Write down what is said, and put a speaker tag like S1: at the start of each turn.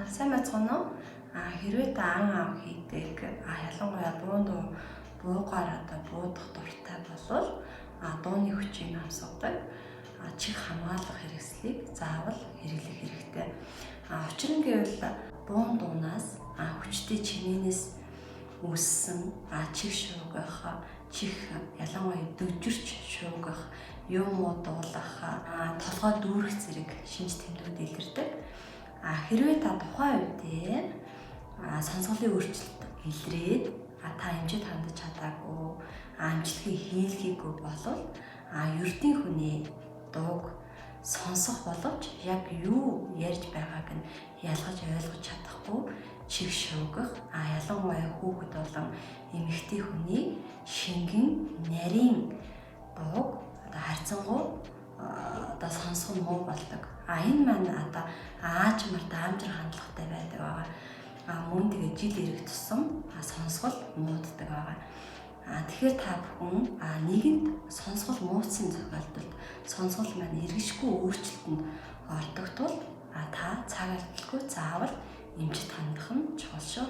S1: Сайн байцгаана уу? Хэрвээ та ан аав хийдэг, ялангуяа буун дуу буугаар одоо буудах дуртай болвол дууны хүчийг амсгадаг чих хамгаалах хэрэгслийг заавал хэрэглэх хэрэгтэй. Учир нь гэвэл буун дуунаас хүчтэй чимээнээс үүссэн чих шуугих, чих ялангуяа дөгжирч шуугих, юм уу дуулах, толгой дүүрэх зэрэг шинж тэмдгүүд илэрдэг. Хэрвээ та тухайн үедээ сонсголын өөрчлөлт илрээд та эмчэд хандаж чадаагүй, эмчилгээ хийлгээгүй болвол ердийн хүний дууг сонсох боловч яг юу ярьж байгааг нь ялгаж ойлгож чадахгүй чих шуугих, ялангуяа хүүхэд болон эмэгтэй хүний шингэн нарийн дууг одоо харьцангуй одоо сонсох нь муу болдог. Энэ маань одоо аажмаар даамжрах хандлагатай байдаг байгаа. Мөн тэгээ жил ирэх тусам сонсгол мууддаг байгаа. Тэгэхээр та бүхэн нэгэнд сонсгол мууцсан тохиолдолд сонсгол маань эргэшгүй өөрчлөлтөнд ордог тул та цаг алдалгүй заавал эмчит хандах нь чухал шүү.